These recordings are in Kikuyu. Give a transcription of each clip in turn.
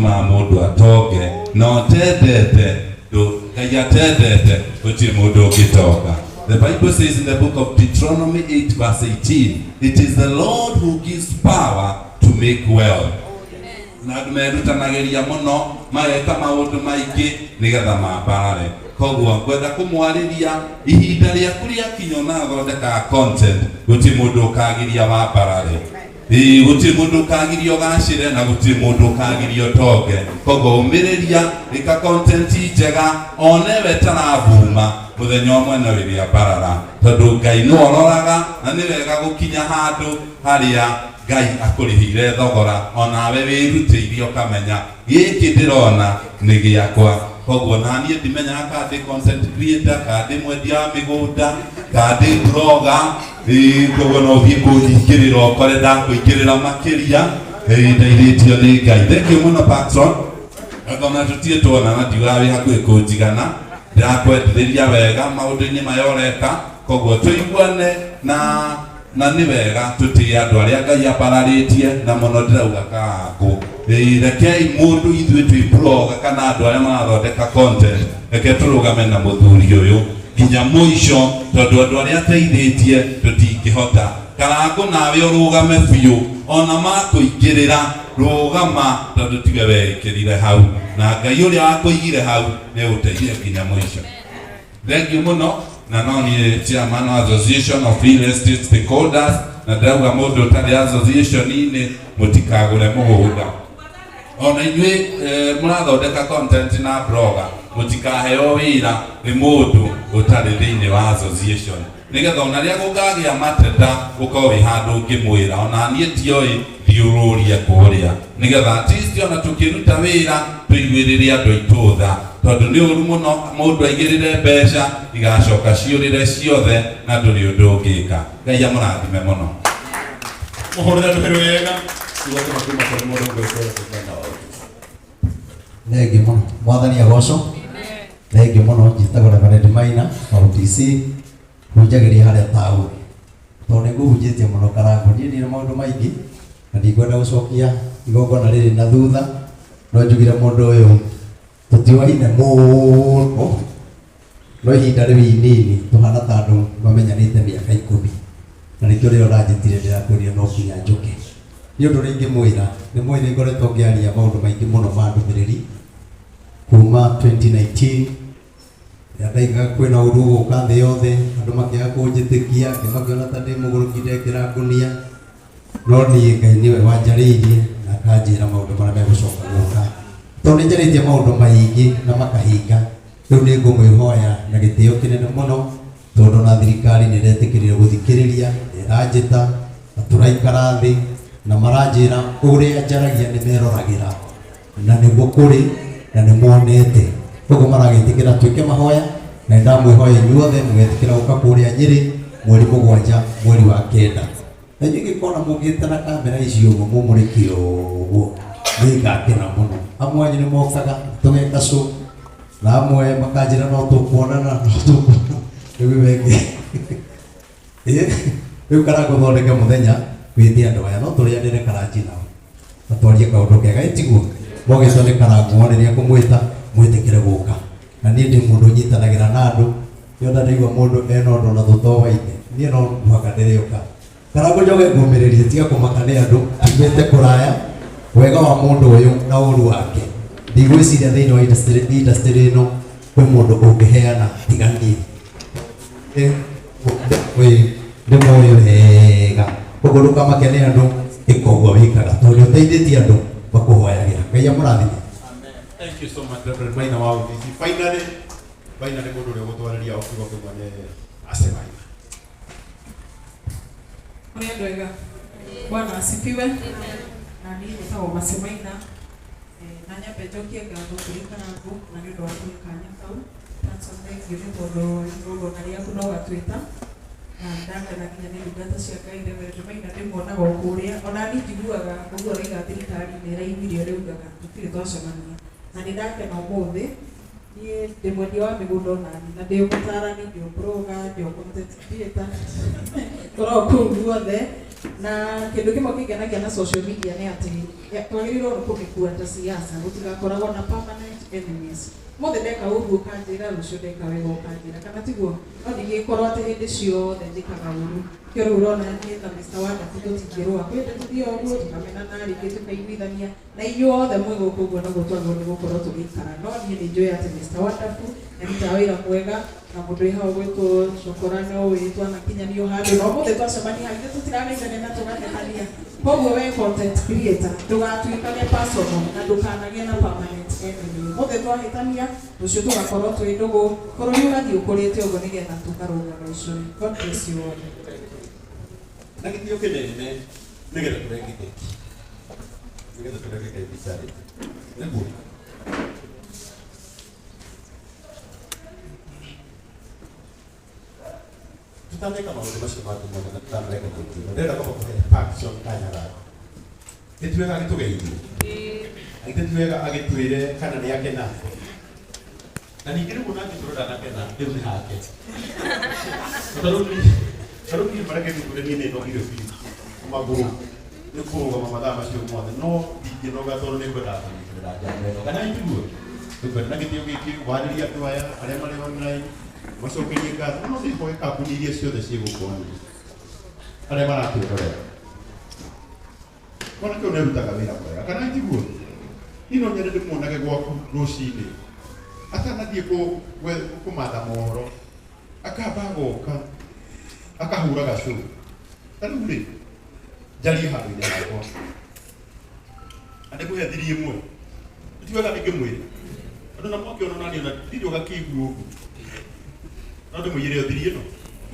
ũtũmaga mũndũ atonge na ũtendete Ngai atendete gũtirĩ mũndũ ũngĩtonga. The Bible says in the book of Deuteronomy 8 verse 18, it is the Lord who gives power to make wealth. Na andũ merutanagĩria mũno mageka maũndũ maingĩ nĩgetha mambarare. Koguo ngwenda kũmwarĩria ihinda rĩaku rĩakinya ũnathondekaga content, gũtirĩ mũndũ ũkagiria wambarare. Ĩĩ, gũtirĩ mũndũ ũkagiria ũgacĩre na gũtirĩ mũndũ ũkagiria ũtonge. Koguo ũmĩrĩria, ĩka content njega, onewe taravuma mũthenya ũmwe no ĩrĩambarara, tondũ Ngai nĩwe ũroraga na nĩ wega gũkinya handũ harĩa Ngai akũrĩhĩire thogora, onawe wĩrutĩire ũkamenya gĩkĩ ndĩrona nĩ gĩakwa. Koguo naniĩ ndimenyaga kana ndĩ content creator, kana ndĩ mwendia wa mĩgũnda, kana ndĩ blogger. Ĩĩ, koguo no ũthiĩ kũnyingĩrĩra ũkore ndakũingĩrĩra makĩria. Ĩĩ, ndeithĩtio nĩ Ngai. Thank you mũno patron. Angona tũtirĩ tuonana, ndiugaga wĩ hakuhĩ kũnjigana, ndĩrakwendithĩria wega maũndũ-inĩ maya ũreka, koguo tũiguane na nĩ wega tũtĩe andũ arĩa Ngai ambararĩtie, na mũno ndĩrauga Karangũ. Ĩĩ, rekei mũndũ ithuĩ twĩ blogger kana andũ arĩa marathondeka content, reke tũrũgame na mũthuri ũyũ nginya mũico, tondũ andũ arĩa ateithĩtie tũtingĩhota. Karangũ nawe ũrũgame biũ, ona makũingĩrĩra rũgama, tondũ tiwe weĩkĩrire hau, na Ngai ũrĩa wakũigire hau nĩ egũteithia nginya mũico. Thank you mũno. Na no niĩ chairman wa Association of Real Estate Stakeholders, na ndĩrauga mũndũ ũtarĩ association-inĩ mũtikagũre mũgũnda. Ona inyuĩ mũrathondeka content na blogger, mũtikaheo wĩra nĩ mũndũ ũtarĩ thĩinĩ wa association, nĩgetha ona rĩrĩa gũkagĩa mateta ũkorwo wĩ handũ ũngĩmwĩra, ona niĩ ndioĩ, thiũrũrie kũrĩa, nĩgetha at least ona tũkĩruta wĩra tũiguĩrĩre andũ aitũ tha, tondũ nĩ ũru mũno mũndũ aigĩrĩre mbeca igacoka ciũrĩre ciothe na ndũrĩ ũndũ ũngĩka. Ngai amũrathime mũno. Mũhũrĩre rũhĩ wega cigoka kuma kũrĩ mũndũ ũgwĩtwo Maina wa Ũtisi. Thengiũ mũno, mwathani agocwo. Thengiũ mũno. Njĩtagwo Reverend Maina wa UTC, hunjagĩria harĩa taũni, tondũ nĩ ngũhunjĩtie mũno Karangũ. Niĩ ndirĩ maũndũ maingĩ na ndikwenda gũcokia igongona rĩrĩ na thutha, no njugire mũndũ ũyũ tũtiũaine mũno, no ihinda rĩu inini tũhana ta andũ mamenyanĩte mĩaka 10, na nĩkĩo rĩrĩa ũranjĩtire ndĩrakwĩrire no nginya njũke. Nĩ ũndũ ũrĩa ingĩmwĩra nĩ mwĩrĩ ngoretwo ngĩaria maũndũ maingĩ mũno ma ndũmĩrĩri kuma 2019, rĩrĩa ndaigaga kwĩna ũru ũgũka thĩ yothe, andũ makĩaga kũnjĩtĩkia, angĩ makĩona ta ndĩ mũgũrũki ndekĩra ngunia, no niĩ Ngai nĩwe wanjarĩirie na akanjĩra maũndũ marĩa megũcoka gũka, tondũ nĩ njarĩtie maũndũ maingĩ na makahinga. Rĩu nĩ ngũmwĩhoya na gĩtĩo kĩnene mũno, tondũ na thirikari nĩ ĩretĩkĩrire gũthikĩrĩria, nĩ ĩranjĩta na tũraikara thĩ na maranjĩra ũrĩa njaragia nĩ meroragĩra na nĩguo kũrĩ na nĩ monete, koguo maragĩtĩkĩra twĩke mahoya, na nĩ ndamwĩhoya inyuothe mũgetĩkĩra gũka kũrĩa Nyĩrĩ mweri 7 mweri wa 9. Na inyuĩ ingĩkona mũngĩte na kamera icio ũguo mũmũrĩke ũguo, nĩ ngakena mũno. Amwe anyu nĩ mokaga tũgeka show, na amwe makanjĩra no tũkuonana, no tũkuonana rĩu wengĩ. Rĩu karangũthondeke mũthenya wĩte andũ aya no tũrĩanĩre karanji nao na twarie kaũndũ kega, ĩtiguo mogĩtwo nĩ Karangũ rĩrĩa ngũmwĩta mwĩtĩkĩre gũka. Na niĩ ndĩ mũndũ ũnyitanagĩra na andũ, nĩona ndaigua mũndũ ena ũndũ na tũtowaine, niĩ no mũhaka ndĩrĩũka. Karangũ njoge ngũmĩrĩrie, tiga kũmaka nĩ andũ tumĩte kũraya. Wega wa mũndũ ũyũ na ũru wake, ndigwĩciria thĩinĩ wa industry ĩno kwĩ mũndũ ũngĩheana tiga niĩ. Ndĩmũĩ wega, koguo ndũkamake nĩ andũ, ĩka ũguo wĩkaga, tondũ nĩ ũteithĩtie andũ makũhoyagĩra. Ngai amũrathime. Thank you so much, Reverend Maina wa Ũtisi. Finally, finally mũndũ ũrĩa ũgũtwarĩria o kiugo kĩmwe nĩ Ase Maina. Mũrĩ andũ ega? Bwana asifiwe. Na niĩ njĩtagwo Mercy Maina. Na nyambe njokie ngatho kũrĩ Karangũ na nĩ ũndũ wa kũhe kanya kau. Tanson, thank you nĩ tondũ wa igongona rĩaku na ũgatwĩta. Na ndakena nginya nĩ ndungata cia Ngai. Reverend Maina ndĩmuonaga o kũrĩa. Ona niĩ njiguaga ũguo ũroiga thirikari nĩ ĩraiguire ũrĩa ugaga, tũtirĩ twacemania. Na nĩ ndakena ũmũthĩ. Niĩ ndĩ mwendia wa mĩgũnda onani, na ndĩ mũtarani, ndĩ blogger, ndĩ content creator. Ngoragwo kũu guothe. Na kĩndũ kĩmwe kĩngenagia na social media nĩ atĩ twagĩrĩirwo nĩ kũmĩkua ta siasa, gũtigakoragwo na permanent enemies. Mũthĩ ndeka ũru ũkanjĩra, rũciũ ndeka wega ũkanjĩra, kana tiguo? No ndingĩkorwo atĩ hĩndĩ ciothe njĩkaga ũru. Kĩo rĩu ũrona niĩ na Mr. Wonderful tũtingĩrũa, kwĩ hĩndĩ tũthiaga ũguo tũkamenana, rĩngĩ tũkaiguithania, na inyuothe mwĩ gũkũ ũguo noguo twagĩrĩirwo nĩ gũkorwo tũgĩikara. No niĩ nĩ njũĩ atĩ Mr. Wonderful nĩ arutaga wĩra mwega, na mũndũ wĩ hau ũgwĩtwo Cokora no ũĩ twanakinyanio handũ, na ũmũthĩ twacemania haha ithuĩ tũtirageithania na tũgathekania. Koguo we content creator ndũgatuĩkage personal na ndũkanagĩe na permanent enemy. Ũmũthĩ twahĩtania, rũciũ tũgakorwo twĩ ndũgũ, bũrũri ũgathiĩ ũkũrĩte ũguo nĩgetha tũkarũnga icũrĩ. God bless you all. Na gĩtĩo kĩnene nĩgetha tũrenge keki, nĩgetha tũrenge keki charity nĩguo. Tutaneka maũndũ macio mangĩ mothe na tũtanareka keki ĩno, ndĩrenda kwamba kũhe Paxson kanya gaka. Nĩ ti wega agĩtũgeithie? Githĩ ti wega agĩtwĩre kana nĩ akena? Na ningĩ rĩu ona angĩkorwo ndanakena, rĩu nĩ hake. Tondũ niĩ mareke ngũkwĩre, niĩ nĩ nogire biũ magũrũ nĩ kũrũgama mathaa macio mothe, no ndingĩnoga tondũ nĩ ngwendaga kũnyitĩrĩra njamba ĩno, kana itiguo? Tũkwenda na gĩtĩo gĩkĩ warĩrie andũ aya arĩa marĩ online, macokerie ngatho. No ndĩhoe kambuni iria ciothe ciĩ gũkũ online, arĩa maratwĩrorera, mwanake ũyũ nĩarutaga wĩra mwega, kana itiguo? Niĩ no nyende ndĩmuonage gwaku rũcinĩ atanathiĩ kũmatha mohoro, akamba agoka akahũra gacũrũ. Ta rĩu rĩ, njarie handũ-inĩ hakwa na ndĩmũhe thiri ĩmwe, ti wega ndingĩmwĩra andũ na mwakĩona nani ona ndirĩ ũgakĩigua ũguo, no ndĩmũiyĩre o thiri ĩno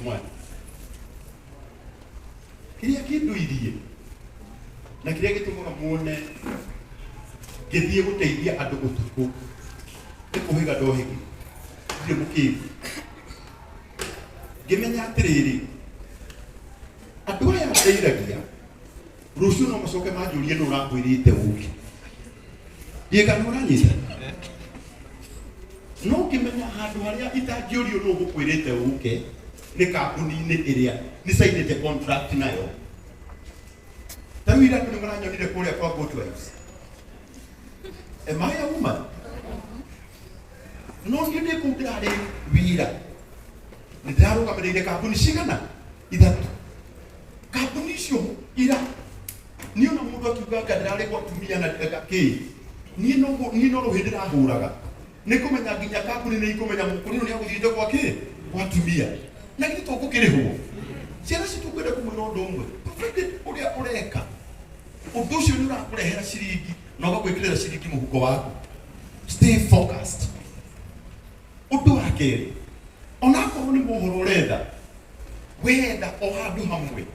mwanya. Kĩrĩa kĩndũirie na kĩrĩa gĩtũmaga muone ngĩthiĩ gũteithia andũ ũtukũ nĩ kũhĩga ndohĩgi, ndirĩ mũkĩgu. Ngĩmenya atĩrĩrĩ, andũ aya ndeithagia rũciũ no macoke manjũrie, nũ ũrakwĩrĩte ũke? Ndiĩ kana ũranyita. No ngĩmenya handũ harĩa itangĩũrio nũ ũgũkwĩrĩte ũke nĩ kambuni-inĩ ĩrĩa nĩ cainĩte contract nayo. Ta rĩu ira andũ nĩ maranyonire kũrĩa kwa Good Wives. Am I a woman? No niĩ ndĩ kũu ndĩrarĩ wĩra, nĩ ndĩrarũgamĩrĩire kambuni cigana ithatũ. Kambuni icio ira niĩ ona mũndũ akiuga anga ndĩrarĩ gwa atumia na kĩ, niĩ no rũhĩ ndĩrahũraga nĩ kũmenya nginya kambuni nĩ ikũmenya mũkũrinũ nĩ agũthiĩte gwa kĩ, gwa atumia, na githĩ to gũkĩrĩhwo ciana citũ. Ngwenda kũmwĩra ũndũ ũmwe, provided ũrĩa ũreka ũndũ ũcio nĩ ũrakũrehera ciringi na ũgagwĩkĩrĩra ciringi mũhuko waku, stay focused. Ũndũ wa kerĩ, onakorwo nĩ mohoro ũretha, wenda o handũ hamwe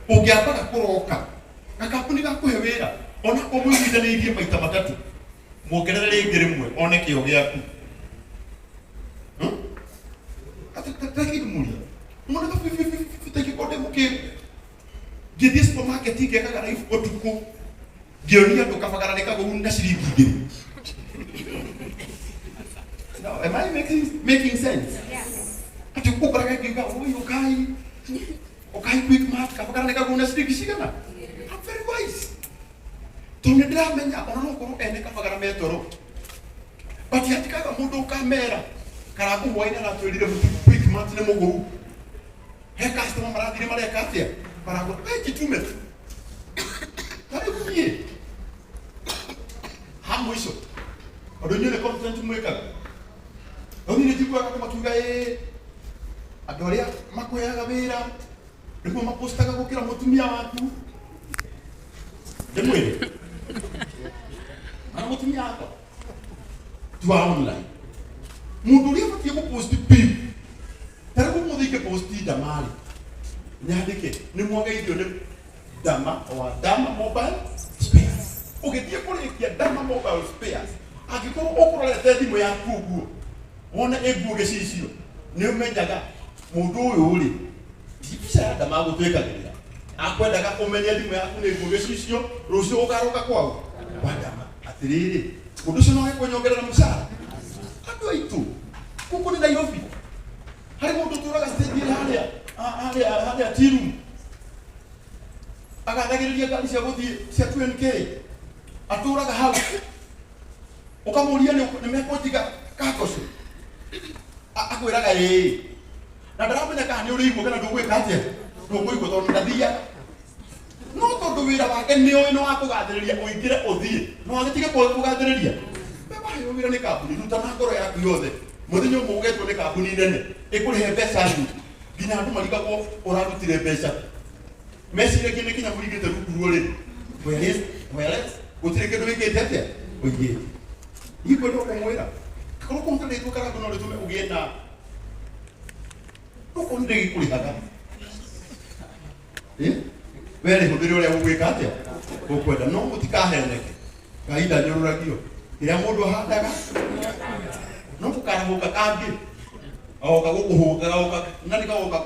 ũngĩambaga kũroka gakambuni gakũhe wĩra, onakorwo mũiguithanĩirie maita matatũ, muongerere rĩngĩ rĩmwe one kĩo gĩaku. Atakĩmuria muonaga bibibibi ndĩ mũkĩgu ngĩthiĩ supermarket ngekaga live ũtukũ ngĩonia andũ kabagara nĩ kagũu na ciringi 2. No, am I making sense? Atĩ ũkoraga ngiuga, "Oi, ũkai, ũkai Quickmart, kabagara nĩ kagũu na ciringi cigana." I'm very wise. Tondũ nĩ ndĩramenya ona no korwo ene kabagara metoro. But hatikaga mũndũ ũkamera karangu hwainĩ aratwĩrire mũtu Quickmart nĩ mũgũu. He customer marathire mareka atĩa? Maragũra. We jitume tu. Ta rĩu niĩ ha mũico ũndũ inyuĩ nĩ content mwĩkaga, rĩu niĩ nĩ njiguaga andũ makiuga ĩ andũ arĩa makũheaga wĩra nĩguo mapostaga gũkĩra mũtumia waku. Ndĩmwĩre mana mũtumia wakwa ti wa online, mũndũ ũrĩa ũbatiĩ gũpost biũ. Ta rĩu ũmũthĩ ingĩposti ndamarĩ nyandĩke nĩ mwageithio nĩ Dama wa Dama Mobile Spares, ũgĩthiĩ kũrĩkia Dama Mobile Spares, angĩkorwo ũkũrorete thimũ yaku ũguo wone ĩnguo gĩcicio, nĩ ũmenyaga mũndũ ũyũ rĩ ti mbica ya Dama agũtwĩkagĩrĩra, akwendaga ũmenye thimũ yaku nĩ nguo gĩcicio, rũciũ ũkarũka kwao kwa Dama. Atĩrĩrĩ, ũndũ ũcio no wĩkũnyongerera mũcara. Andũ aitũ gũkũ nĩ Nairobi, harĩ mũndũ ũtũraga stage ĩrĩa harĩa harĩa harĩa tea room. Agathagĩrĩria ngari cia gũthiĩ cia 2NK. Atũraga hau. Ũkamũria nĩ nĩ mekũnjiga kagoco. Akwĩraga ĩĩ. Na ndaramenya kana nĩ ũrĩigua kana ndũgwĩka atĩa. Ndũkũigua tondũ ndathiaga. No tondũ wĩra wake nĩ ũĩ nĩ wa kũgathĩrĩria ũingĩre ũthiĩ. No agĩtige kũgathĩrĩria. We waheo wĩra nĩ kambuni, ruta na ngoro yaku yothe. Mũthenya ũmwe ũgetwo nĩ kambuni nene ĩkũrĩhe mbeca nyingĩ. Nginya andũ marigagwo ũrarutire mbeca. Meciragia nĩ kinya mũigĩte rungu ruo rĩ. Whereas, whereas, gũtirĩ kĩndũ wĩkĩte atĩa? Ũigĩte. Niĩ kwenda kũmwĩra. Korwo kũhũthĩra rĩtwa Karangũ no rĩtũme ũgĩe na okorwo nĩ gĩkũrĩhaga. Eh? We rĩhũthĩre ũrĩa ũgwĩka atĩa? Ũkwenda. No mũtikaheneke. Ngai ndanyũrũragio. Kĩrĩa mũndũ ahandaga no gũkarahũka kangĩ. Agoka gũkũhũka, gagoka na nĩ gagoka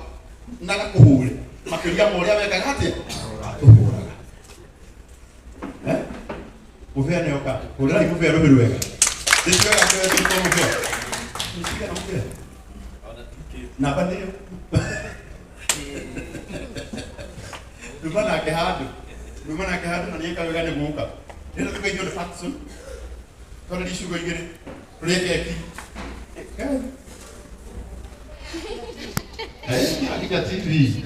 na gakũhũre makĩria ma ũrĩa wekaga atĩa? Atũhũraga. Eh? Mũbĩa nĩ oka. Hũrĩrai mũbĩa rũhĩ rwega. Nĩtuoga twetwo mũbĩa. Nĩcigana mũbĩa? Namba nĩyo. Numa nake handũ. Numa nake handũ na nĩeka wega nĩ gũka. Rĩrĩa tũgeithio nĩ Patson. Twarĩrie ciugo igĩrĩ. Tũrĩe keki. Ngai. Eh, nginya TV.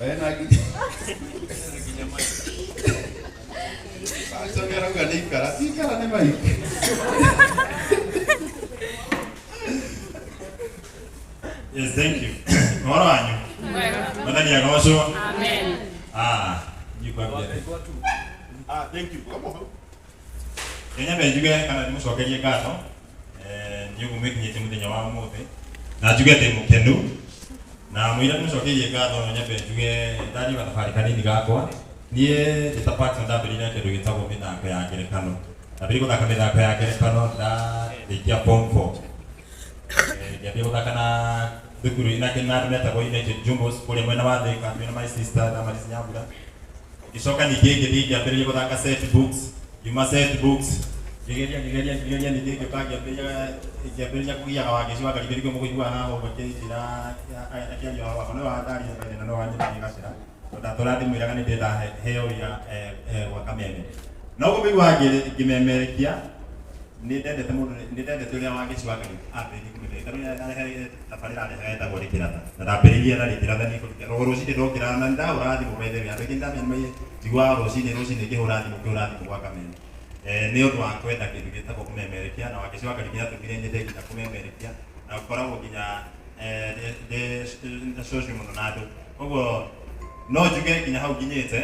Eh, na nginya Patson arauga nĩ ikara. Ti ikara nĩ Mike. Yes, thank you. Ũhoro wanyu? Mwathani agocwo. Amen. Ah, niĩ kwambia. Ah, thank you. Come on. Nyambe njuge kana ndĩmũcokerie ngatho eh, nĩ ũguo mwĩkinyĩtie mũthenya wa ũmũthĩ na njuge ndĩ mũkenu na mũira ndĩmũcokeirie ngatho no nyambe njuge ndathiĩ gathabarĩ kanini gakwa niĩ ndĩ ta Patson ndambĩrĩirie na kĩndũ gĩtagwo mĩthako ya ngerekano. Ndambĩrĩirie gũthaka mĩthako ya ngerekano ndarĩkia form 4. Ngĩambia gũthaka na thukuru na na andũ metagwo United Jumbos kũrĩa mwena wa Thika twĩna my sister Damaris Nyambura. Ngĩcoka ningĩ ngĩthiĩ ngĩambĩrĩria gũthaka set books, ngiuma set books ngĩgeria ngĩgeria ngĩgeria ningĩ ngĩũka ngĩambĩrĩria ngĩambĩrĩria kũgiaga Wangeci wa Ngarigĩ nĩguo mũkũiguaga haha ũguo akĩnjĩra akĩaria ũhoro wakwa nĩwe wandarire mbere na nĩwe wanjĩrire gacĩra tondũ ndatũra ndĩmwĩraga nĩ ndĩrenda heo wĩra gwa Kameme. Na ũguo mũiguaga ngĩmemerekia nĩ ndendete mũno nĩ ndendete ũrĩa Wangeci wa Ngarigĩ ambĩrĩirie kũmemerekia tarĩu ndarehe tabarĩra arehaga ĩtagwo Rĩkĩratha na ndambĩrĩirie na Rĩkĩratha niĩ o rũcinĩ ndokĩra na nĩ ndahũraga thimũ by the way andũ aingĩ nĩndamenya nĩ njiguaga rũcinĩ rũcinĩ ngĩhũra thimũ ngĩhũra thimũ gwa Kameme nĩ ũndũ wa kwenda kĩndũ gĩtagwo kũmemerekia na Wangeci wa Ngarigĩ nĩatũmire nyende nginya kũmemerekia na gũkoragwo nginya ndĩ social mũno na andũ koguo no njuge nginya hau nginyĩte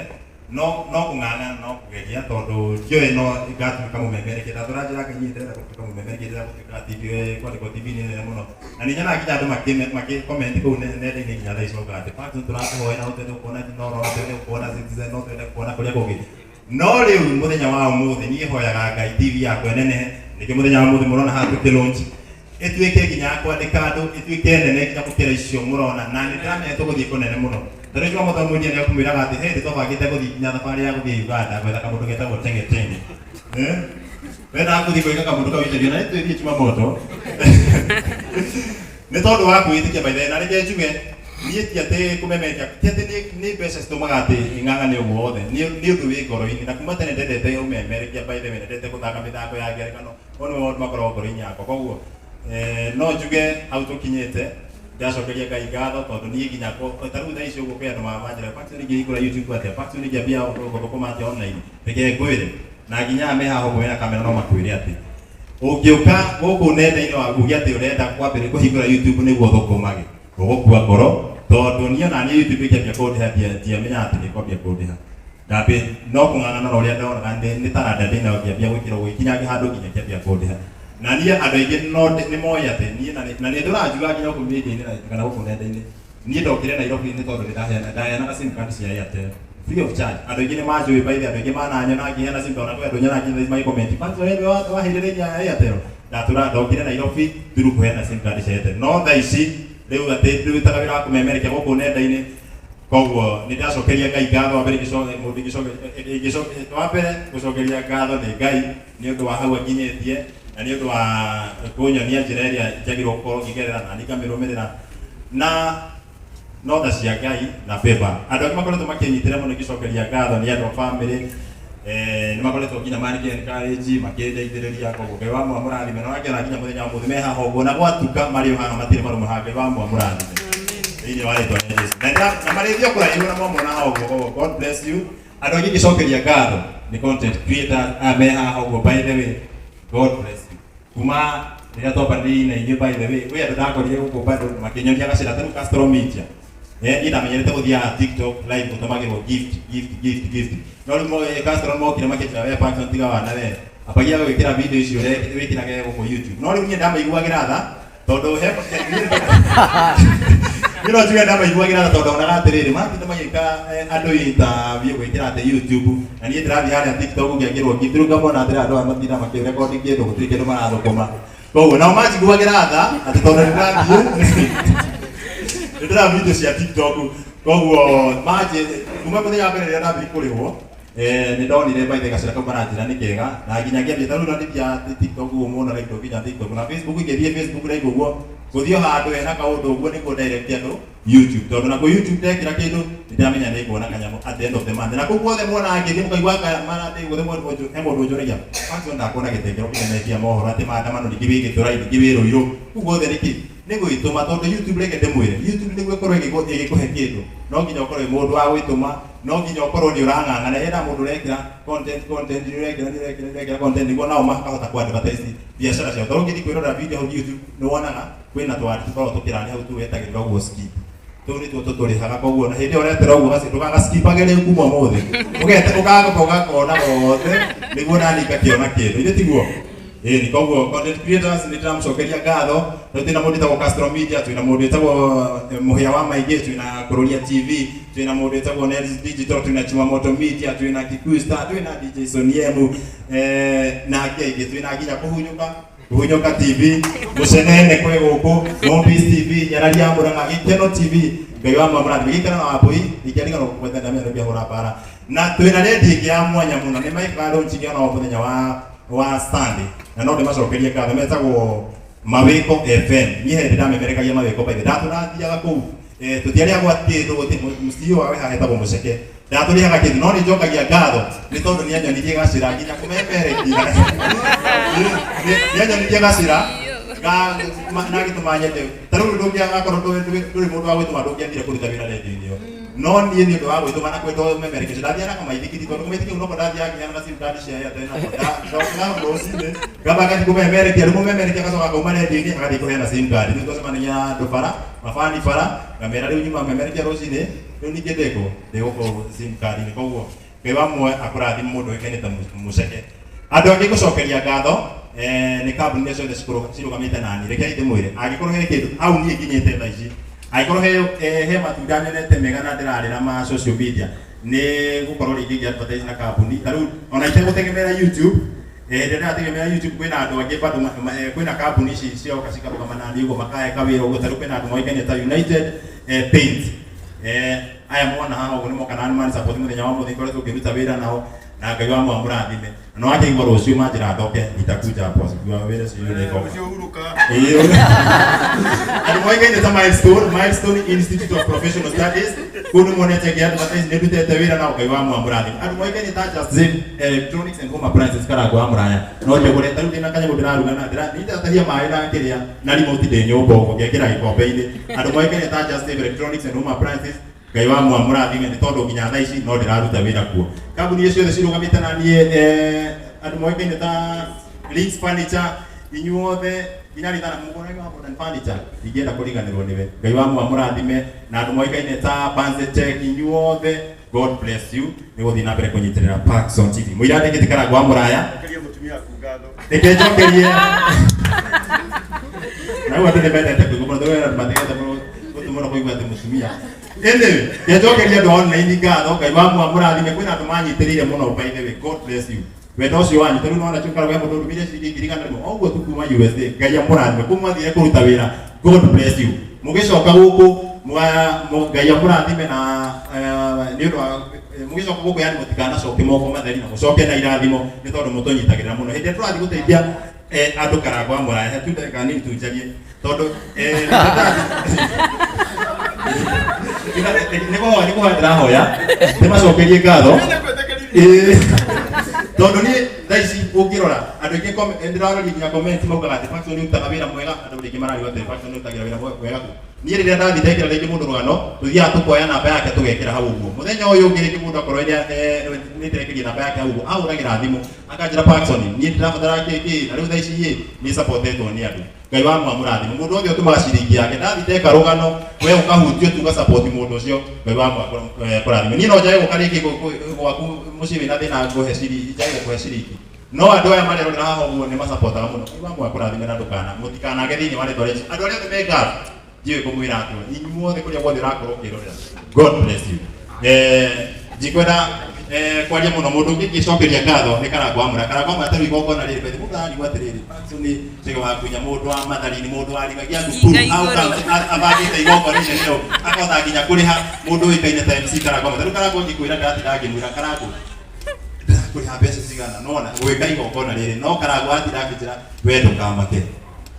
no no kũng'ang'ana no kũgeria tondũ ndiũĩ no ngatuĩka mũmemerekia ndatũra njĩra Ngai niĩ ndĩrenda gũtuĩka mũmemerekia ndĩrenda gũtuĩka TV kwandĩkwo TV-inĩ nene mũno na nĩ nyonaga nginya andũ makĩ comment kũu nenda-inĩ nginya thaa ici maugaga atĩ Patson tũrakũhoera no twende gũkuona Inooro no twende gũkuona Citizen no twende gũkuona kũrĩa kũngĩ no rĩu mũthenya wa ũmũthĩ niĩ hoyaga Ngai TV yakwa ĩnenehe nĩkĩo mũthenya wa ũmũthĩ mũrona haha tũkĩ launch ĩtuĩke nginya ya kwandĩka andũ ĩtuĩke nene nginya gũkĩra icio mũrona na nĩ ndĩramenya tũgũthiĩ kũnene mũno ta rĩu Jumamothi mwendia nĩ akũmwĩraga atĩ he hĩndĩ twabangĩte gũthiĩ nginya thabarĩ ya gũthiĩ Uganda gwetha kamũndũ getagwo tenge tenge eh wendaga gũthiĩ gwĩka kamũndũ kau interview na nĩ twĩthiĩ Jumamoto nĩ tondũ wa kwĩĩtĩkia by the way na reke njuge niĩ ti atĩ kũmemerekia ti atĩ nĩ mbeca citũmaga atĩ ng'ang'ane ũguo wothe nĩ ũndũ wĩ ngoro-inĩ na kuma tene ndendete ũmemerekia by the way ndendete gũthaka mĩthako ya ngerekano Mau nĩmo maũndũ makoragwo ngoro-inĩ yakwa koguo no njuge hau tũkinyĩte ndacokeria Ngai ngatho tondũ niĩ nginya ta rĩu thaa ici ũguo kwĩ andũ manjĩra Patson ingĩhingũra YouTube atĩa Patson ingĩambia gũthũkũma atĩa online reke ngwĩre na nginya aya me haha ũguo mena kamera no makwĩre atĩ ũngĩũka gũkũ nenda-inĩ waku uge atĩ ũrenda kwambĩrĩria kũhingũra YouTube nĩguo ũthũkũmage ũgũkua ngoro tondũ niĩ ona niĩ YouTube ĩkĩambia kũndĩha ndiamenyaga atĩ nĩ ĩkwambia kũndĩha ndambĩ no kũng'ang'ana na ũrĩa ndonaga nĩ taranda ndĩnayo ngĩambia gwĩkĩra ũguo ikinya handũ nginya ĩkĩambia kũndĩha na niĩ andũ aingĩ no nĩ moĩ atĩ niĩ na nĩ ndũranjuga nginya gũkũ media-inĩ kana gũkũ nenda-inĩ niĩ ndokire Nairobi nĩ tondũ nĩ ndaheana ndaheanaga sim card cia Airtel free of charge andũ aingĩ nĩ manjũĩ by the way andũ aingĩ mananyona ngĩheana sim card ona kwĩ andũ nyonaga nginya thaa ici magĩ comment but we nĩwe waheire raini ya Airtel ndatũra ndokire Nairobi through kũheana sim card cia Airtel no thaa ici rĩu atĩ ndutaga wĩra wa kũmemerekia gũkũ nenda-inĩ koguo nĩ ndacokeria Ngai ngatho wa mbere mũndũ wa mbere gũcokeria ngatho nĩ Ngai nĩ ũndũ wa hau anginyĩtie na nĩ ũndũ wa kũnyonia njĩra ĩrĩa njagĩrĩirwo gũkorwo ngĩgerera na niĩ ngamĩrũmĩrĩra na No tha cia Ngai na favor. Andũ angĩ makoretwo makĩnyitĩrĩra mũno ingĩcokeria ngatho nĩ andũ a family, nĩ makoretwo nginya marĩ encourage makĩndeithĩrĩria, koguo Ngai wa mũrathime. Na wakĩona nginya mũthenya wa mũthĩ me haha ũguo, na gwatuka marĩ o haha, matirĩ marũma haha. Ngai wa mũrathime thĩinĩ wa rĩtwa rĩa Jesu. Na marĩthio kũraihu na mwamona haha ũguo, koguo God bless you. Andũ angĩ ingĩcokeria ngatho nĩ content creators aya me haha ũguo. By the way, God bless you. Kuma rĩrĩa twambanĩrĩire na inyuĩ, by the way, kwĩ andũ ndakorire gũkũ bado makĩnyonia gacĩra ta rĩu Castro Media. Niĩ ndamenyerete gũthiaga TikTok live gũtũmagĩrwo gift, gift, gift, gift, no rĩu Castro mokire makĩnjĩra, "We Paxson, tiga wana, we ambagia gwĩkĩra video icio wĩkĩrage gũkũ YouTube." No rĩu niĩ ndamaiguagĩra tha tondũ he niĩ no njuge ndamaiguagĩra tha tondũ onaga atĩrĩrĩ, matinda magĩka andũ interview gwĩkĩra atĩ YouTube, na niĩ ndĩrathiĩ harĩa TikTok ngekĩrwo gift. Rĩu ngamona atĩrĩ, andũ aya matinda makĩrekondi kĩndũ, gũtirĩ kĩndũ marathũkũma. Koguo nao manjiguagĩra tha atĩ tondũ nĩndĩrathiĩ nĩndĩra video cia TikTok. Koguo manjĩ kuma mũthenya wa mbere rĩrĩa ndambire kũrĩhwo, nĩ ndonire by the gacĩra kau maranjĩra nĩ kega, na nginya ngĩambia. Ta rĩu na ndithiaga TikTok ũguo mũno, like nginya TikTok na Facebook, ingĩthiĩ Facebook like ũguo gũthiĩ o handũ hena kaũndũ ũguo nĩguo direct andũ YouTube, tondũ nakuo YouTube ndekĩra kĩndũ nĩndamenya nĩ nguona kanyamũ at the end of the month. Na kũu guothe muonaga ngĩthiĩ mũkaigua maratĩ guothe, he mũndũ ũnjũragia, "Paxson, ndakuona gĩtengero kĩmemekia mohoro atĩ maandamano, ningĩ wĩ Gĩthurai, ningĩ wĩ Rũirũ kũu guothe, nĩkĩ?" Nĩ gwĩtũma, tondũ YouTube, reke ndĩmwĩre, YouTube nĩguo ĩkorwo ĩgĩkũhe kĩndũ, no nginya ũkorwo wĩ mũndũ wa gwĩtũma, no nginya ũkorwo nĩ ũrang'ang'ana. Hena mũndũ ũrekĩra content, content, nĩ ũrekĩra, nĩ ũrekĩra, nĩ ũrekĩra content nĩguo nao makahota ku advertise biacara ciao. Tondũ ũngĩthiĩ kwĩrorera video hau YouTube, nĩ wonaga kwĩna twari tũkoragwo tũkĩrania hau tũwetagĩrĩra ũguo skip, tũu nĩtuo tũtũrĩhaga. Koguo na hĩndĩ ĩyo ũretera ũguo ndũgagaskipage rĩu kuma ũmũthĩ, ũgete ũkagoka ũgakona gothe nĩguo nani ngakĩona kĩndũ, ithe tiguo? Ĩni. Koguo content creators nĩ ndĩramũcokeria ngatho. Rĩu twĩna mũndũ wĩtagwo Castro Media, twĩna mũndũ wĩtagwo Mũhĩa wa Maingĩ, twĩna Kũrũria TV, twĩna mũndũ wĩtagwo Nels Digital, twĩna Chumamoto Media, twĩna Kikuyu Star, twĩna DJ Soniemu, na angĩ aingĩ, twĩna nginya Kũhunyũka TV, Mũcenene kwĩ gũkũ, Mombis TV, Nyarari ya Mũrang'a, Gĩkeno TV. Ngai wa mũrathime. Gĩkeno na Wambũi ingĩariganĩrwo kũgweta, ndamenya nĩ bara. Na twĩna redio ĩngĩ ya mwanya mũno, nĩ Mike launching ona mũthenya wa Sunday, na no ndĩmacokerie ngatho, metagwo Mawĩko FM. Niĩ hĩndĩ ndamemerekagia Mawĩko, by the ndatũrathiaga kũu, tũtiarĩhagwo kĩndũ, gũtirĩ mũciĩ wawe haha hetagwo Mũceke, ndatũrĩhaga kĩndũ, no nĩ njokagia ngatho nĩ tondũ nĩ anyonirie gacĩra nginya kũmemerekia, nĩ anyonirie gacĩra na gĩtũma nyende. Ta rĩu ndũngĩakorwo ndũrĩ mũndũ wa gwĩtũma, ndũngĩathire kũruta wĩra redio-inĩ ĩyo, no niĩ nĩ ũndũ wa gwĩtũma na kwenda ũmemerekeco, ndathiaga na kamaithikiri, tondũ kamaithikiri noko ndathiaga nginya na sim card cia Airtel, nako ndokaga rũcinĩ ngamba ngathiĩ kũmemerekia. Rĩu mũmemerekia agacoka akauma redio-inĩ agathiĩ kũheana sim card. Rĩu twacemanagia na andũ bara, mabani bara, ngamera rĩu nyuma memerekia rũcinĩ, rĩu ningĩ ndĩgũkũ sim card-inĩ. Koguo Ngai wa muoyo akũrathime mũndũ ũĩkaine ta Mũceke. Andũ angĩ gũcokeria ngatho, nĩ kambuni iria ciothe cirũgamĩte nani. Rekei ndĩmwĩre, angĩkorwo he kĩndũ hau niĩ nginyĩte thaa ici, angĩkorwo he matunda nyonete mega na ndĩrarĩra ma social media, nĩ gũkorwo rĩngĩ ngĩ advertise na kambuni. Ta rĩu ona itegũtegemera YouTube, hĩndĩ ĩrĩa ndĩrategemera YouTube, kwĩna andũ angĩ bado kwĩna kambuni ici cioka cikarũgama nani ũguo, makahe kawĩra ũguo. Ta rĩu kwĩna andũ moĩkaine ta United Paint, aya mwana haha ũguo nĩ moka na nĩ mani support mũthenya wa mũthĩ, ngoretwo ngĩruta wĩra nao, na Ngai wa mũrathime. Na wakĩigua rũciũ manjĩra ndoke, nitakuja hapo sikiwa wĩra ũcio nĩ ngoka. Ũcio hurũka. Ĩĩ. Andũ moĩkaine ta Milestone Institute of Professional Studies, kũu nĩ monete ngĩ advertise, nĩ ndutĩte wĩra nao, Ngai wa mũrathime. Andũ moĩkaine ta Just Zip Electronics and Home Appliances, Karangũ wa Mũraya, no njogore. Ta rĩu ndĩna kanyamũ ndĩraruga na ndĩra nĩndatahia maĩ na kĩrĩa na remote ndĩ nyũmba ũguo ngekĩra gĩkombe-inĩ. Andũ moĩkaine ta Just Save Electronics and Home Appliances, Ngai wa mũrathime, nĩ tondũ nginya thaa ici no ndĩraruta wĩra kuo. Kambuni icio ciothe cirũgamĩte na niĩ, andũ moĩkaine ta Links Furniture, inyuothe nginya rĩtana mũgũra wa Modern Furniture, ndingĩenda kũriganĩrwo nĩwe. Ngai wa mũrathime. Na andũ moĩkaine ta Banze Tech, inyuothe, God bless you nĩ gũthiĩ na mbere kũnyitĩrĩra Paxson TV. Mũira ndĩkĩte Karangũ wa Mũraya. Cokeria mũtumia waku ngatho. Reke njokerie na rĩu andũ nĩ mendete kũigua mũno, tondũ andũ matigete mũno gũtũ mũno kũigua atĩ mũtumia. Anyway, reke njokerie andũ a online ngatho. Ngai wa mũrathime. Kwĩna andũ manyitĩrĩire mũno, by the way, God bless you, wendo ũcio wanyu. Tarĩu nona cukara we mũndũ ũndũmĩire ciringi 100,000 o ũguo tu kuma USA. Ngai amũrathime kũu mwathire kũruta wĩra. God bless you. Mũgĩcoka gũkũ Ngai amũrathime na nĩ ũndũ wa mũgĩcoka gũkũ, yani mũtikanacoke moko matheri, na mũcoke na irathimo, nĩ tondũ mũtũnyitagĩrĩra mũno hĩndĩ ĩrĩa tũrathiĩ gũteithia andũ Karangũ wa Mũraya. He tu ndagĩka nini tu njarie, tondũ Nĩ kũhoya ndĩrahoya ndĩmacokerie ngatho. Ĩĩ. Tondũ niĩ thaa ici ũngĩrora andũ aingĩ ndĩraroria nginya comment maugaga atĩ Paxson nĩ ũrutaga wĩra mwega, andũ rĩngĩ marariũa atĩ Paxson nĩ ũrutagĩra wĩra mwega kũ. Niĩ rĩrĩa ndathiĩ ndekĩra rĩngĩ mũndũ rũgano, tũthiaga tũkoya namba yake tũgekĩra hau ũguo. Mũthenya ũyũ ũngĩ rĩngĩ mũndũ akorwo nĩ ndĩrekĩria namba yake hau ũguo, ahũragĩra thimũ akanjĩra Paxson niĩ ndĩrabatara kĩ kĩ, na rĩu thaa ici ĩ nĩ supportetwo nĩ andũ. Ngai wa mwamũrathime mũndũ wothe ũtũmaga ciringi yake ndathi ndeka rũgano we ũkahutio tu ũgasupport mũndũ ũcio. Ngai wa mwakũrathime. Niĩ no njage gũka rĩngĩ gwaku mũciĩ wĩna thĩna ngũhe ciringi, njage gũkũhe ciringi, no andũ aya marerorera haha ũguo nĩ masapotaga mũno. Ngai wa mwakũrathime na ndũkana mũtikanage thĩinĩ wa rĩtwa rĩa Jesũ. Andũ arĩa othe me Gulf ndiũĩ kũmwĩra atĩa, inyuothe kũrĩa guothe ũrakorwo ũkĩrorera, God bless you. Ndikwenda kwaria mũno. Mũndũ ũngĩ ingĩcokeria ngatho nĩ Karangũ wa Mũraya. Karangũ wa Mũraya, tarĩu igongona rĩrĩ bethe mũndũ ararigwo atĩrĩrĩ, Paxson nĩ Chege wa Kunya, mũndũ wa Mathari, nĩ mũndũ wa rigagia thukuru, abangĩte igongona inene ũũ akahota nginya kũrĩha mũndũ ũĩkaine ta MC Karangũ wa Mũraya. Tarĩu Karangũ ngĩkwĩra ndatinda ngĩmwĩra Karangũ ndĩrakũrĩha mbeca cigana nona gwĩka igongona rĩrĩ, no Karangũ atinda akĩnjĩra we ndũkamake,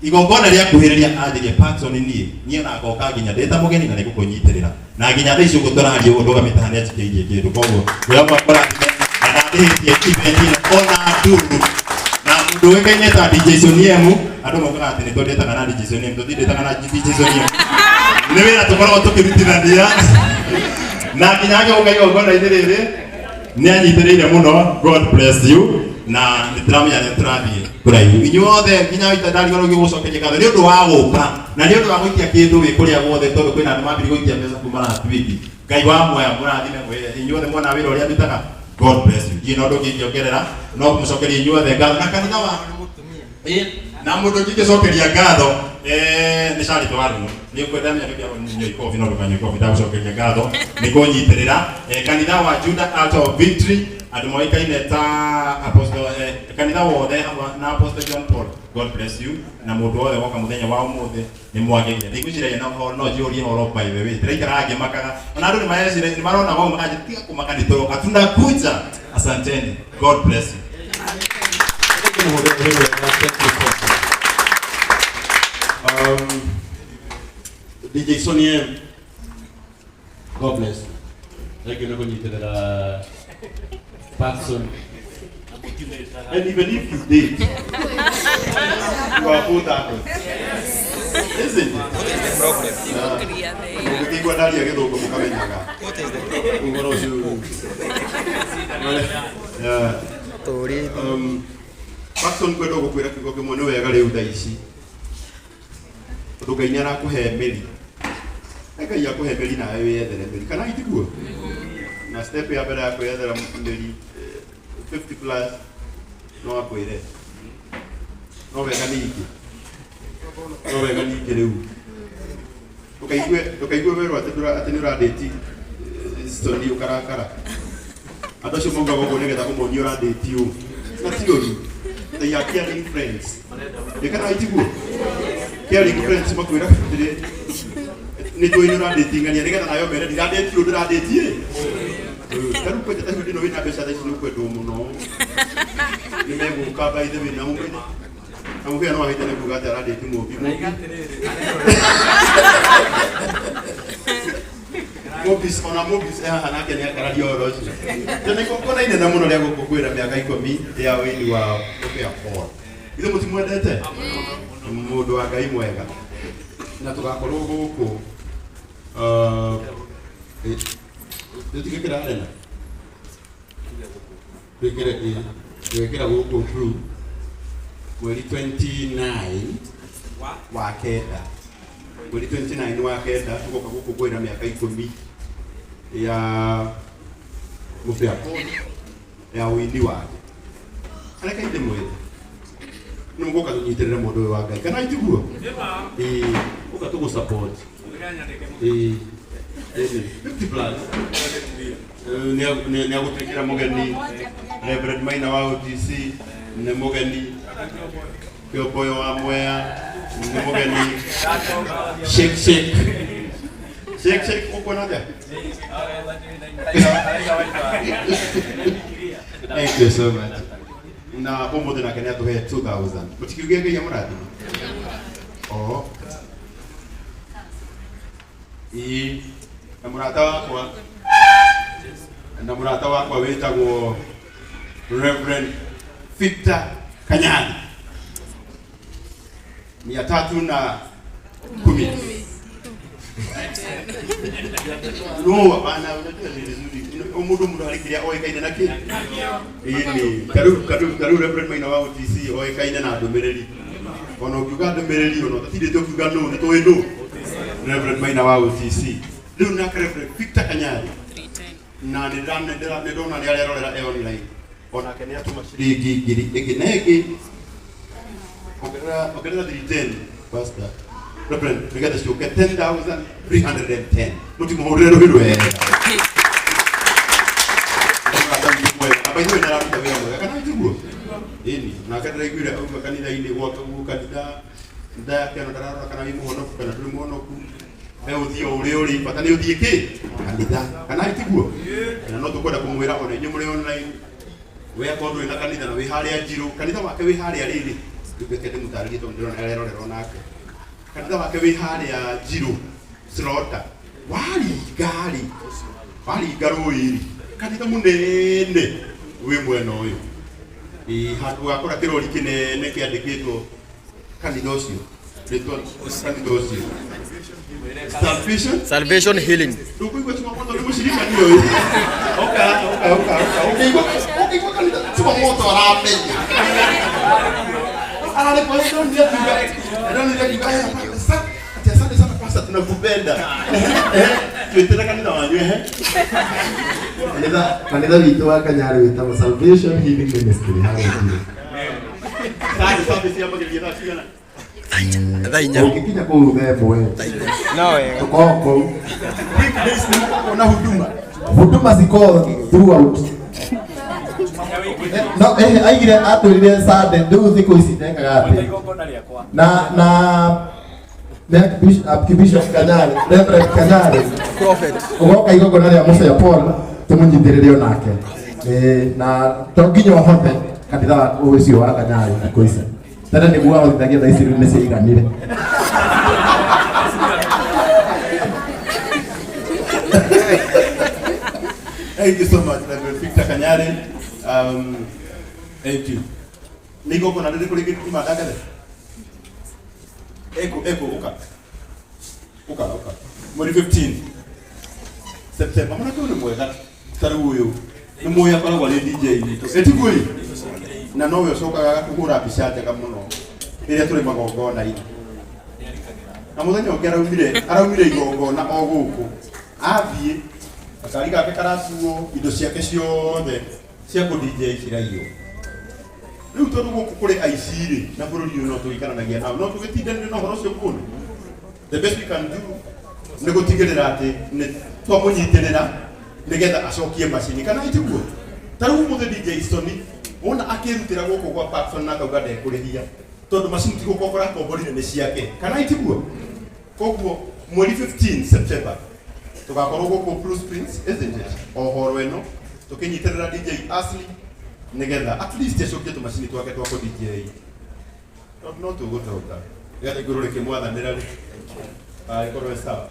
igongona rĩa kuhĩrĩria anjĩrie Paxson niĩ niĩ ona ngoka nginya ndĩ ta mũgeni na nĩngũkũnyitĩrĩra na nginya thaa ici ũguo tũraria ũguo ndũgamĩte haha nĩanjikĩirie kĩndũ. Koguo wĩra kũrathime na ndandĩhĩtie event ĩno ona nduru. Na mũndũ ũĩkaine ta DJ Sonny M, andũ maugaga atĩ nĩ twendetaga na DJ Sonny M, tũtindĩtaga na DJ Sonny M, nĩ wĩra tũkoragwo tũkĩrutithania na nginya agĩũka igongona-inĩ rĩrĩ nĩ anyitĩrĩire mũno. God bless you, na nĩ tũramenya nĩ tũrathiĩ kũraihu inyuothe nginya ita ndariganĩrwo gũcokeria ngatho nĩ ũndũ wa gũka na nĩ ũndũ wa gũikia kĩndũ wĩ kũrĩa guothe, tondũ kwĩna andũ mambiri gũikia mbeca kuma last week. Ngai wa muoya mũrathime inyuothe mwona wĩra ũrĩa ndutaga. God bless you. Ndiĩ na ũndũ ũngĩ ingĩongerera no kũmũcokeria inyuothe ngatho na kanitha wa na mũndũ ũngĩ ingĩcokeria ngatho nĩ Charity Warimũ. Nĩ ũkwenda menya nĩkĩo nyua ikobi, no ndũkanyue ikobi. Ndagũcokeria ngatho nĩ kũnyitĩrĩra kanitha wa Judah Altar of Victory, andũ moĩkaine ta Apostle, kanitha wothe hamwe na Apostle John Paul. God bless you. Na mũndũ wothe woka mũthenya wa ũmũthĩ nĩ mwagĩria ndigwĩciragia na ũhoro no njũrie ũhoro. By the way, ndĩraikaraga ngĩmakaga ona andũ nĩ mareciria nĩ marona wau makanjĩra tiga kũmaka, nĩ tũroka, tunakuja. Asanteni, God bless you. Thank you so much. DJ Sonny M, God bless you. Thank you nĩ kũnyitĩrĩra Paxson. And even if you date, you are both adults. Isn't it? Mũngĩkĩigua ndaria gĩthũngũ mũkamenyaga ũhoro ũcio. Yeah. Paxson, kwenda gũkwĩra kiugo kĩmwe, nĩ wega rĩu thaa ici tondũ Ngai nĩ arakũhe mĩri. Ngai akũhe mĩri nawe wĩyethere mĩri, kana itiguo? Na step ya mbere ya kwĩyethera mĩri, 50 plus no akwĩre no wega ningĩ, no wega ningĩ rĩu ndũkaigue werwo atĩ atĩ nĩ ũrandĩti Soni ũkarakara. Andũ acio maugaga ũguo nĩgetha ũmonie ũrandĩti ũũ, na ti ũru, they are caring friends. Ĩ kana itiguo caring friends makwĩra atĩrĩ nĩ tũĩ nĩ ũrandĩti ng'ania, nĩgetha nayo mere ndirandĩti ũũ ndĩrandĩti ĩ. Ta rĩu kwanja ta hĩndĩ ĩno wĩna mbeca thaa ici nĩ ũkwendwo mũno, nĩ megũka by the way na ũmenye na mũbĩa no ahĩtane kuga atĩ arandĩti mũmbi mũmbi Mobis, ona Mobis e haha nake nĩ akararia ũhoro ũcio. Tene igongona inene mũno rĩa gũkũngũĩra mĩaka 10 ya wĩini wa Mũbĩa Paul. Ithuĩ mũtimwendete? Mũndũ wa Ngai mwega. Na tũgakorwo gũkũ tũtigĩkĩra arena twĩkĩre twĩkĩra gũkũ through mweri 29 wa kenda, mweri 29 wa kenda tũgoka gũkũ kwĩra mĩaka 10 ya Mũbĩa Paul ya ũini wake. Reke ndĩmwĩre nĩ mũgũka tũnyitĩrĩre mũndũ ũyũ wa Ngai, kana itiguo? Ĩĩ, ũka tũgũ support. Ĩĩ, ĩĩ, 50 plus. Nĩ agũtwĩkĩra mũgeni Reverend Maina wa OTC nĩ mũgeni, Kĩomboyo wa Mwea nĩ mũgeni, Shake Shake Shake Shake, ũkuona atĩa? Thank you so much. Na ũmũthĩ nake nĩ atũhe 2000. Mũtikiuge Ngai amũrathime. Oh. Ĩĩ. Na mũrata wakwa na mũrata wakwa wĩtagwo Reverend Victor Kanyari 310. No, hapana, unajua ni vizuri mundu mundu harĩ kĩrĩa oĩkaine na kĩ ĩni tarĩu Reverend Maina wa OTC oĩkaine na ndũmĩrĩri ona ũngiuga ndũmĩrĩri ona ũtatindĩte ũkiuga nũ nĩ tũĩ nũ Reverend Maina wa OTC. Rĩu nake Reverend Victor Kanyari na nĩ ndona nĩ arerorera e online onake nĩ atũma ciringi ngiri ĩngĩ na ĩngĩ ongerera ongerera 310 pastor Reverend nĩgetha ciũke 10,310. Mũtimũhũrĩre rũhĩ rwega na by the way nĩararuta wĩra mwega kana tiguo ĩni nake ndĩraiguire auma kanitha-inĩ gwake guo kanitha kanitha yake ona ndararora kana wĩ mũhonoku kana ndũrĩ mũhonoku we ũthiĩ o ũrĩa ũrĩ bata nĩ ũthiĩ kĩ kanitha kana tiguo na no tũkwenda kũmwĩra ona inyuĩ mũrĩ online we akorwo ndũrĩ na kanitha na wĩ harĩa njirũ kanitha wake wĩ harĩa rĩrĩ rĩu reke ndĩmũtarĩrie tondũ ndĩrona arerorera onake kanitha wake wĩ harĩa njirũ slota waringa rĩ waringa rũĩ rĩ kanitha mũnene wĩ mwena ũyũ ĩ handũ ũgakora kĩrori kĩnene kĩandĩkĩtwo kanitha ũcio rĩtwa kanitha ũcio Salvation. Salvation Healing. Ndũkũigua Chumamoto nĩ mũcirika nĩ ũyũ. Oka, oka, oka, oka. Ũkĩigua, ũkĩigua kanitha Chumamoto aramenya. Ararĩ kwa ndonire akiuga, ndonire akiuga, "Eh, ati asante sana pastor, tunakupenda." Eh, twĩtĩre kanitha wanyu ehe. Kanitha kanitha witũ wa Kanyarĩ wĩtagwo Salvation Healing Ministry harĩa Njirũ. Sasa service yambagĩrĩria thaa cigana? Thaa inya. Ũngĩkinya kũu thaa ĩmwe No wega. tũkoragwo kũu. Weekdays nĩ mũkoragwo na huduma. Huduma ziko throughout. No, aigire atwĩrire Sunday rĩu thikũ ici ndekaga atĩ na nĩ Archbishop Kanyari, Reverend Kanyari Prophet. ũgoka igongona rĩa Mũbĩa Paul tũmũnyitĩrĩre onake. Na to nginya ũhothe kanitha wa ũcio wa Kanyari thikũ ici tene nĩguo ahotithagia thaa ici rĩu nĩ ciaiganire. Thank you so much, Reverend Victor Kanyari. Thank you. Nĩ igongona rĩrĩkũ rĩngĩ kuma ndangathe? Eko, eko, ũka. Ũka, ũka. Mweri 15 September. Mwanake ũyũ nĩ mwega ta rĩu ũyũ nĩ mũĩ akoragwo arĩ DJ witũ. Ĩtiguo ĩ? Na nowe ũcokaga agakũhũra mbica njega mũno rĩrĩa tũrĩ magongona-inĩ. Na mũthenya ũngĩ araumire igongona o gũkũ. Athiĩ gakari gake karakuo indo ciake ciothe cia kũ DJ ciraiywo. Rĩu tondũ gũkũ kũrĩ aici rĩ na bũrũri ũyũ no tũgĩikaranagia nao no tũgĩtindanĩre na ũhoro ũcio kũndũ. The best we can do nĩ gũtigĩrĩra atĩ nĩ twamũnyitĩrĩra nĩgetha acokie macini kana itiguo. Ta rĩu ũmũthĩ DJ Sony wona akĩrutĩra gũkũ gwa Parkson na akauga ndekũrĩhia tondũ macini ti gũkombora akomborire nĩ ciake kana itiguo. Koguo mweri 15 September tũgakorwo gũkũ Blue Springs isn't it o horo ĩno tũkĩnyitĩrĩra DJ Ashley nĩgetha at least acokie tũmacini twake twa kũ DJ tondũ no tũgũtonga nĩgetha igũrũ rĩkĩmwathanĩra rĩ ĩkorwo ĩ sawa.